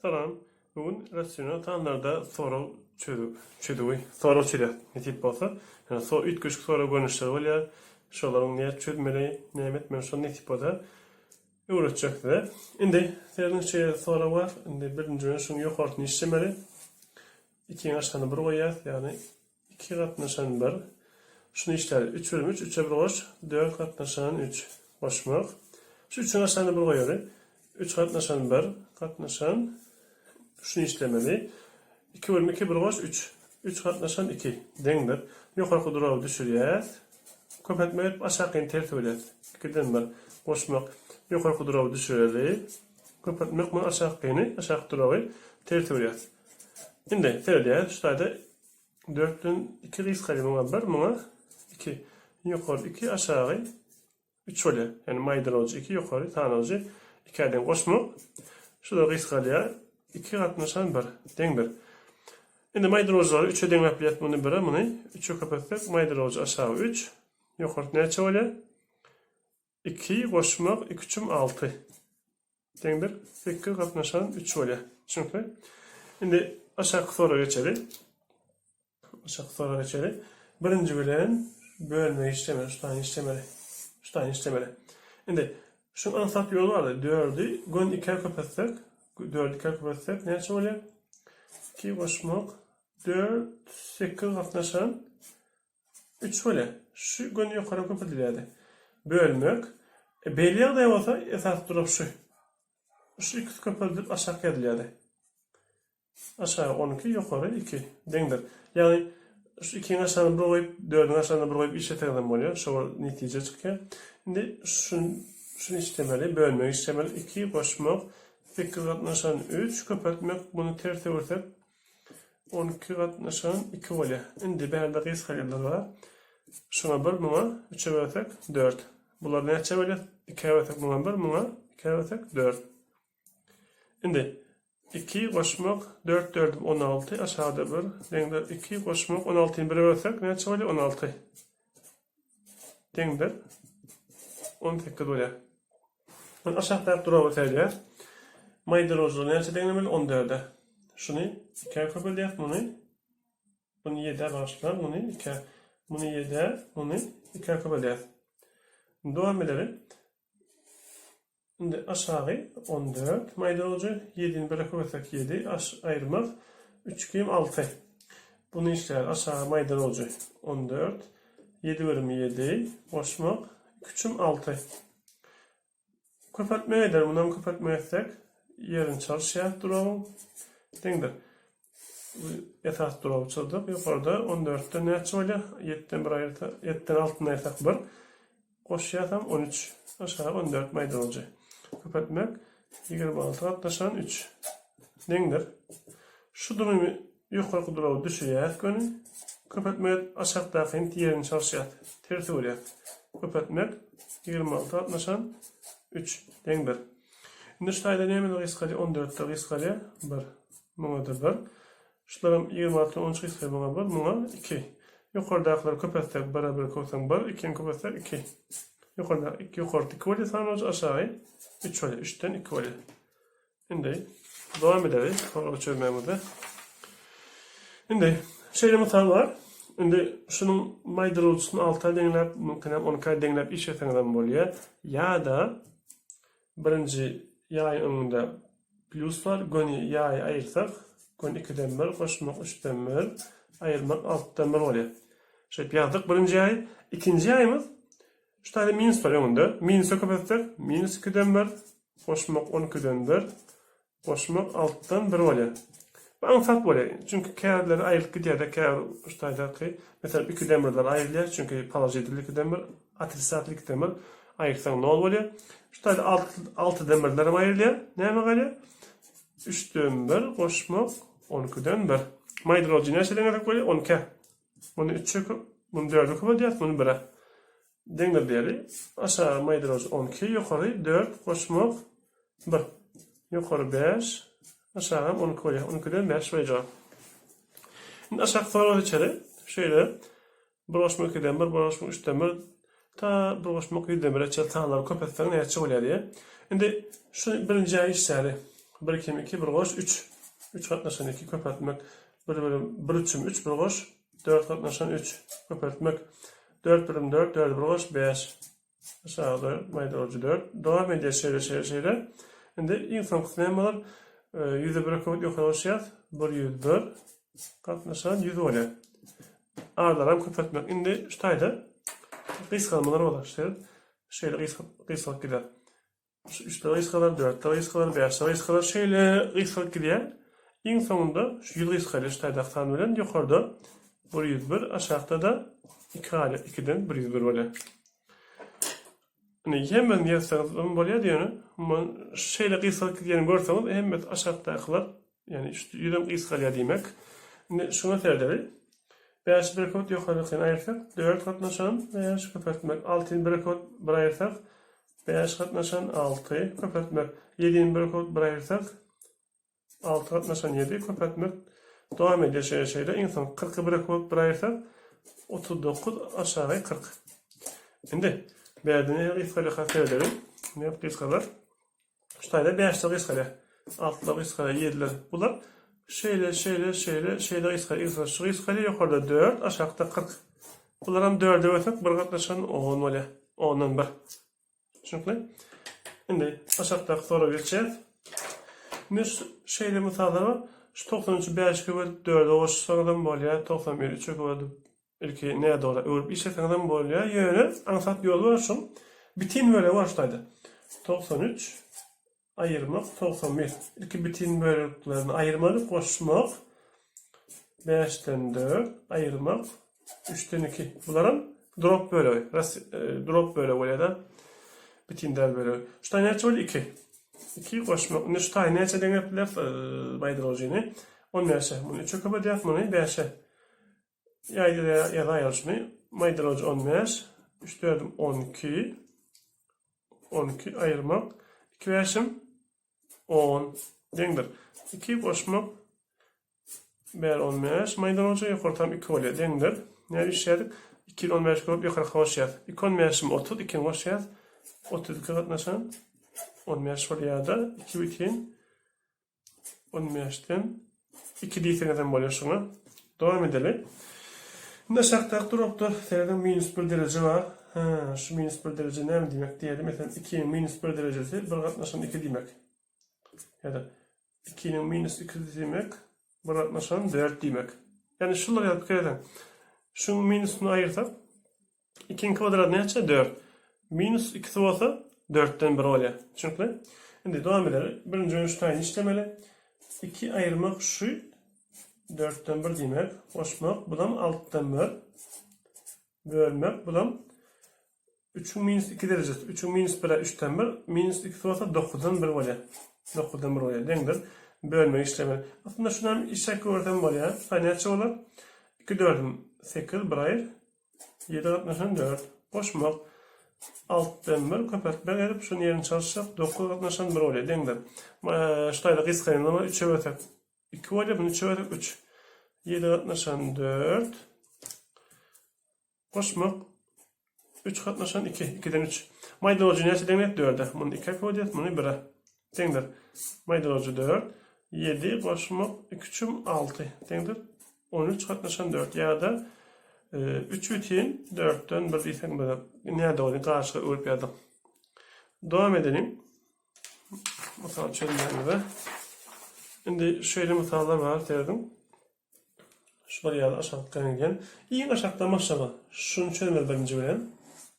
Salam. Bu gün rasional sanlarda sorag çözüw, çözüwi, sorag çözýäs nesip bolsa. Ýöne so üýtgeşik sorag görnüşleri bolýar. Şolaryň nädip çözmeli, näme etmeli şony nesip bolsa öwretjek size. Indi serediň şeýle sorag bar. Indi birinji bilen şuň ýokarsyny işlemeli. Ikiň aşagyna bir goýýas, ýagny Iki gatnaşan bir. Şuny işläli. Üç bölüm üç, üçe bir goş, dört gatnaşan üç. Goşmak. Şu üçüň aşagyna bir goýaly. Üç gatnaşan bir, gatnaşan şuny işlemeli. Iki bölüm iki, bir goş, üç. Üç gatnaşan iki. Deňdir. Ýokarky duragy düşürýäs. Köpeltmek edip aşakyny ters bölýäs. Ikiden bir. Goşmak. Ýokarky duragy düşüreli. Köpeltmek muny aşakyny, aşaky duragy ters bölýäs. Indi seredýäs. Şu taýda Dörtden iki gysgalýar muňa bir, muňa iki. Ýokary iki, aşagy üç bolýar. Ýagny maýdalawjy iki, ýokary sanawjy ikä deň goşmak. Şu-da gysgalýar. Iki gatnaşan bir, deňdir. Indi maýdalawjylary üçe deňläp bilýäris. Muny bire, muny üçe köpeltsek, maýdalawjy aşagy üç, ýokarysy näçe bolýar? Iki goşmak iki üçüm alty. Deňdir 8 gatnaşan 3 bolýar. Düşnükli? Indi aşaky soraga geçeli. Aşaky soraga geçeli. Birinji bilen bölme işlemeli, şu taýyn işlemeli. Şu taýyn işlemeli. Indi şu aňsat ýoly bardy. 4-i gön 2-ä köpeltsek, 4-i 2-ä köpeltsek näçe bolýar? 2 goşmak 4 8 gatnaşan 3 bolýar. Şu göni ýokary köpeldilýärdi. Bölmek. E, beýle ýagdaý bolsa esasy durup şu. Şu ikisi köpeldilip aşak ýazylýardy. Aşagy 12, ýokary 2 deňdir. Ýagny şu 2-niň aşagyna bir goýup, 4-üň aşagyna bir goýup işleseňiz hem bolýar. Şo bir netije çykýar. Indi şuny şuny işlemeli, bölmegi işlemeli. 2 goşmak 8 gatnaşan 3 köpeltmek muny ters öwürsek 12 gatnaşan 2 bolýar. Indi bärde gysga ýyldyz bar. Şuňa 1, muňa 3-e bölsek 4. Bular näçe bolýar? 2-ä bölsek muňa 1, muňa 2-ä bölsek 4. Indi 2 goşmak 4 4 16 aşağıda 1 deňdir 2 goşmak 16-ny 1-e bölsek näçe bolýar? 16. Deňdir 18 bolýar. Indi aşakdaky duraga seredýäs. Maýdalawjylar näçe deňlemeli? 14-e. Şuny 2-ä köpeldýäs, muny muny 7-ä bagyşlaň, muny 2-ä, muny 7-ä, muny 2-ä köpeldýäs. Indi dowam edeli. Indi aşagy 14 maýdalawjy, 7-ni 1-e köpeltsek 7, aş aýyrmak 3 kim 6. Buny işleýär aşagy maýdalawjy 14, 7 bölüm 7 goşmak 2 üçüm 6. Köpeltmek eder, munam köpeltmek etsek, ýerini çalyşýar duragyň. Deňdir. Esas duragy çyzdyk. Ýokarda 14-den näçe bolýar? 7-den 1 aýyrsa, 7-den 6-ny aýyrsak 1. Goşýasam 13. Aşagy 14 maýdalajy. Köpeltmek 26 gatnaşan 3. Deňdir. Şu durumy Ýokarky duragy düşürýäris göni. Köpeltmek aşakdakyny ýerini çalyşýas. Tersi bolýar. Köpeltmek 26 gatnaşan 3 deňdir. Indi şu taýda nämeler gysgalýar? 14-de gysgalýar 1. Muňa-da 1. Şularam 26 13 gysgalýar muňa 1, muňa 2. Ýokardakylary köpeltsek 1-e 1 köpeltseň 1, 2-ni köpeltsek 2. Ýokardaky 2 ýokarysy 2 bolýar sanawjy aşagy 3 bolýar. 3-den 2 bolýar. Indi dowam edeli soragy çözmegimize. Indi şeýle mysal bar. Indi şunuň maýdalawjysyny 6-a deňläp, mümkin hem 12-a deňläp işleseňiz hem bolýar. Ýa-da birinji ýaýyň öňünde plýus bar, göni ýaýy aýyrsak, göni 2-den 1 goşmak 3-den 1 aýyrmak 6-dan 1 bolýar. Şeýdip ýazdyk birinji ýaýy. Ikinji ýaýymyz şu taýda minus bar öňünde. Minusa köpeltsek, minus 2-den 1 Goşmak on ikiden bir, goşmak altydan bir bolýar. Bu aňsat bolýar. Çünki käbirleri aýrylyp gidýär-de, käbir şu taýdaky, meselem, ikiden birler aýrylýar, çünki položitel ikiden bir, otrisatel ikiden bir aýyrsaň nol bolýar. Şu taýda altydan birler hem aýrylýar. Näme galýar? Üçden bir goşmak on ikiden bir. Maýdalawjy näçe deňesek bolýar? On ikä. Muny üçe, muny dörde köpeldýäris, muny bire. Deňdir diýeli. Aşagy maýdalawjy 12, ýokary 4 goşmak 1. Ýokary 5, aşagam 12 bolýar. 12-den 5 bolýar jogap. Indi aşaky soraga geçeli. Şeýle 1 goşmak 2-den 1, 1 goşmak 3-den 1, ta 1 goşmak 100-den 1-e çenli sanlary köpeltseň näçe bolýar diýýär. Indi şu birinji ýaý işläli. 1 kem 2 bir goş 3. 3 gatnaşan 2 köpeltmek. 1 bölüm 1 üçüm 3 bir goş 4 gatnaşan 3 köpeltmek. 4 bölüm 4 4 bir goş 5. Aşağıda maýdalajy 4. Dowam edýär şeýle şeýle şeýle. Indi iň soňkusy näme bolar? 100-e 1 köpeltip ýokary goşýas. 101 gatnaşan 100 bolýar. Arlaram köpeltmek. Indi şu taýda gysgalmalar bolar. Şeýle şeýle gysgalyp gider. Şu üçler gysgalar, dörtler gysgalar, bäşler gysgalar, şeýle gysgalyp gidýär. Iň soňunda şu 100 gysgalýar şu taýdaky san bilen ýokarda 101, aşakda-da 2 galýar. 2-den 101 bolýar. Indi hemmesini ýazsaňyz hem bolýar ýöne şeýle gysgalyp gidýänini görseňiz hemmesi aşakdakylar Ýagny şu ýüzem gysgalýar diýmek. Indi şuňa seredeli. Bäşi bir köp ýokardakyny aýyrsak, dört gatnaşan bäş köpeltmek. Altyny bir köp bir aýyrsak, bäş gatnaşan alty köpeltmek. Ýedini bir köp bir aýyrsak, alty gatnaşan ýedi köpeltmek. Dowam edýär şeýle şeýle. Iň soň kyrky bir köp bir aýyrsak, 39 aşagy 40. Indi bärde nähili gysgalýarka seredeli. Nädip gysgalar? Şu taýda bäşler gysgalýar. Altylar gysgalýar, ýediler. Bular şeýle, şeýle, şeýle, şeýle gysgalýar. Iň soň şu gysgalýar, ýokarda dört, aşakda 40. Bularam dörde bölsek, bir gatnaşan on bolýar. Ondan bir. Düşnükli? Indi aşakdaky soraga geçýäs. Indi şeýle mysallar bar. Şu 93-i bäşe köpeltip dörde goşsaňyzam bolýar, 91-i üçe köpeltip Ilki nädogry öwrüp işleseňizem bolýar, ýöne aňsat ýoly bar şuň. Bitin bölegi bar şu taýda. 93 aýyrmak 91. Ilki bitin böleklerini aýyrmaly, goşmak 5-den 4 aýyrmak 3-den 2. Bularam drop bölegi. E, drop bölegi bolýar-da. Bitin däl bölegi. Şu taý näçe bolýar? 2. 2 goşmak. Indi şu taý näçe deňäp bileris e, baýdalajyny? 15-e. Muny 3-e köpeldýäris, muny 5-e. Ýazaýaly şuny. Maýdalajy 15, 3 dördüm 12, 12 aýyrmak, 2 bäşim 10 deňdir. 2 goşmak bäri 15, maýdalajy ýokary tam 2 bolýar, deňdir. Näme işledik? 2 ile 15 köp ýokary goşýas. 2 15-im 30, 2 goşýas. 32 gatnaşan 15 bolýar-da, 2 bitin On bäşden iki diýseňiz hem bolýar şuňa. Dowam edeli. Indi aşakdaky durupdyr. Serediň minus bir dereje bar. Hä, şu minus bir dereje näme diýmek diýeli. Meselem, ikiniň minus bir derejesi bir gatnaşan iki diýmek. Ýa-da ikiniň minus ikisi diýmek bir gatnaşan dört diýmek. Ýagny şular ýaly pikir ediň. Şuň minusyny aýyrsak, Ikiň kwadraty näçe? Dört. Minus ikisi bolsa dörtden bir bolýar. Düşnükli? Indi dowam edeli. Birinji üç taýyny işlemeli. Iki aýyrmak şu dörtden bir diýmek. Goşmak bulam altydan bir. Bölmek bulam üçüň minus iki derejesi. Üçüň minus bire üçden bir. Minus ikisi bolsa dokuzdan bir bolýar. Dokuzdan bir bolýar. Deňdir. Bölmek işlemeli. Aslynda şunam işläp görsem bolýar. Şu näçe bolar? Iki dördüm sekiz bir aýyr. Ýedi gatnaşan dört. Goşmak. Altdan bir köpeltmek edip, şuny ýerini çalyşsak, dokuz gatnaşan bir bolýar. Deňdir. Şu taýda gysgaýynlama üçe bölsek iki bolýar, muny üçe bölsek üç. Ýedi gatnaşan dört. Goşmak. Üç gatnaşan iki. Ikiden üç. Maýdalajy näçe deňlet? Dörde. Muny ikä köpelýäs, muny bire. Deňdir. Maýdalajy dört. Ýedi goşmak iki üçüm alty. Deňdir. 13 gatnaşan 4 ýa-da 3 bütin 4-den 1 diýseň bolar. Nädogry garşyga öwrüp ýazdyk. Dowam edeliň. Mysal çözmemize. Indi şeýle mysallar bar, serediň. Şular ýaly aşakdan gidýän. Iň aşakdan başlama. Şuny çözmeli birinji bilen.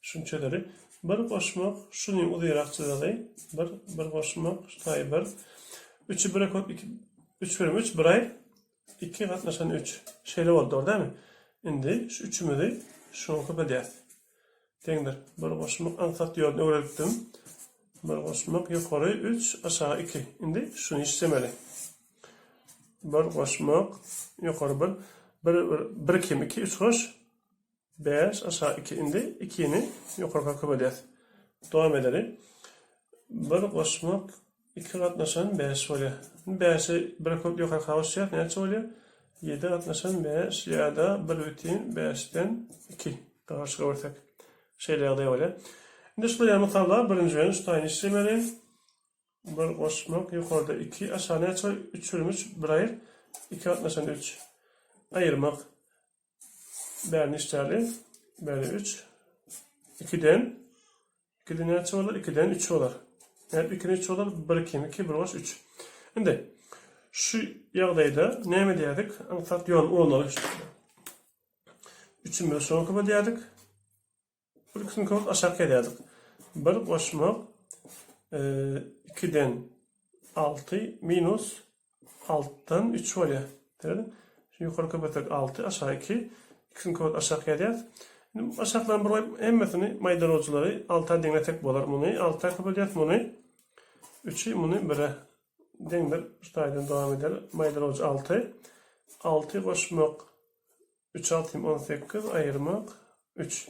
Şuny çözeli. Bir goşmak, şuny uzyrak çyzaly. Bir, bir goşmak, şu taýy bir. Üçi bire köp, iki, üç bölüm üç, bir aý. Iki gatnaşan üç. Şeýle boldy, dogry dälmi? Indi şu üçümizi şuňa köpeldýäs. Deňdir. Bir goşmak aňsat ýoluny öwredipdim. Bir goşmak ýokary üç, aşagy iki. Indi şuny işlemeli. Bir goşmak ýokary bir, bir, bir, bir kem iki, üç goş. Bäş aşagy iki indi ikini ýokarka köpeldýäs. Dowam edeli. Bir goşmak iki gatnaşan bäş bolýar. Indi bäşi bire köp ýokarka goşýas näçe bolýar? Ýedi gatnaşan bäş ýa-da bir bütin bäşden iki garşyga görsek. Şeýle ýagdaý bolýar. Indi şular ýaly mysallar birinji bilen şu taýyny işlemeli. Bir goşmak ýokarda 2 aşağı näçe 3 bölüm 3 bir aýyr 2 gatnaşan 3 aýyrmak bärini işläli bäri 3 2-den 2-den näçe bolar 2-den 3 bolar nädip 2-den 3 bolar 1 2 2 1 goş 3 indi şu ýagdaýda näme edýärdik aňsat ýol ulanaly 3-ün 1 şoňa köpeldýärdik Bir ikisini köp aşak ýazýardyk. Bir goşmak 2-den 6 minus 6-dan 3 bolýar. Serediň. Şu ýokary köpeltsek 6, aşağı 2. Ikisini köpeltip aşak ýazýarys. Indi aşaklaryny bir goýup hemmesini maýdalawjylary 6-a deňlesek bolar. Muny 6-a köpeldýäris, muny 3-i, muny 1-e deňdir. Şu taýdan dowam edeli. Maýdalawjy 6. 6 goşmak Üç altym 18 aýyrmak üç.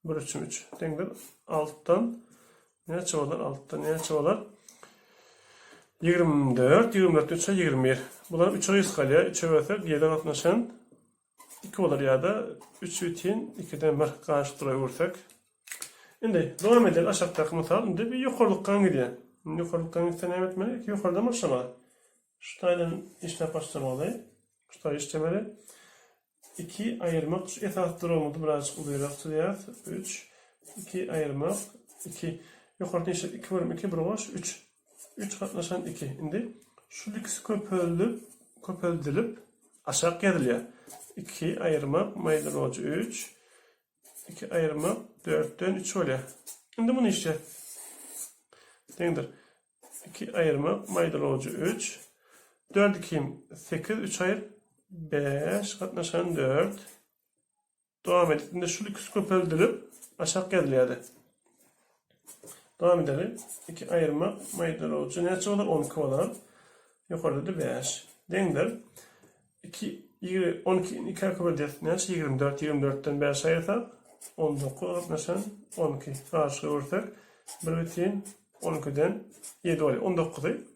Bir üçüm üç. Deňdir altdan näçe bolar? Altdan näçe bolar? 24, 24 üçe 21. Bular üçe gysgalýar. Üçe bölsek ýede gatnaşan 2 bolar ýa-da 3 bütin 2-den 1 garyşyk dura öwürsek. Indi dowam edelim aşakdaky mysal. Indi bir ýokarlykdan gidýär. Indi ýokarlykdan gitse näme etmeli? Ilki ýokardan başlamaly. Şu taýdan işläp başlamaly. Şu taýy işlemeli. 2 aýyrmak şu esasy durumyzy birazjyk uzyrak çyzýarys. 3 2 aýyrmak 2 ýokardan işlep 2 bölüm 2 bir goş 3 3 gatnaşan 2. Indi şu ikisi köpeldip köpeldilip aşak ýazylýar. 2 aýyrmak maýdalawjy 3 2 aýyrmak 4-den 3 bolýar. Indi muny işle. Deňdir. 2 aýyrmak maýdalawjy 3. 4 2 8 3 aýyr 5 gatnaşan 4. Dowam edip indi şu ikisi köpeldilip aşak ýazylýardy. Dowam edeli. 2 aýyrmak maýdalawjy näçe bolar? 12 bolar. Ýokarda-da 5. Deňdir. 2 20 12 2 köpeldýäs. Näçe? 24. 24-den 5 aýyrsak 19 gatnaşan 12. Garşy öwürsek 1 bütin 12-den 7 bolýar. 19-y.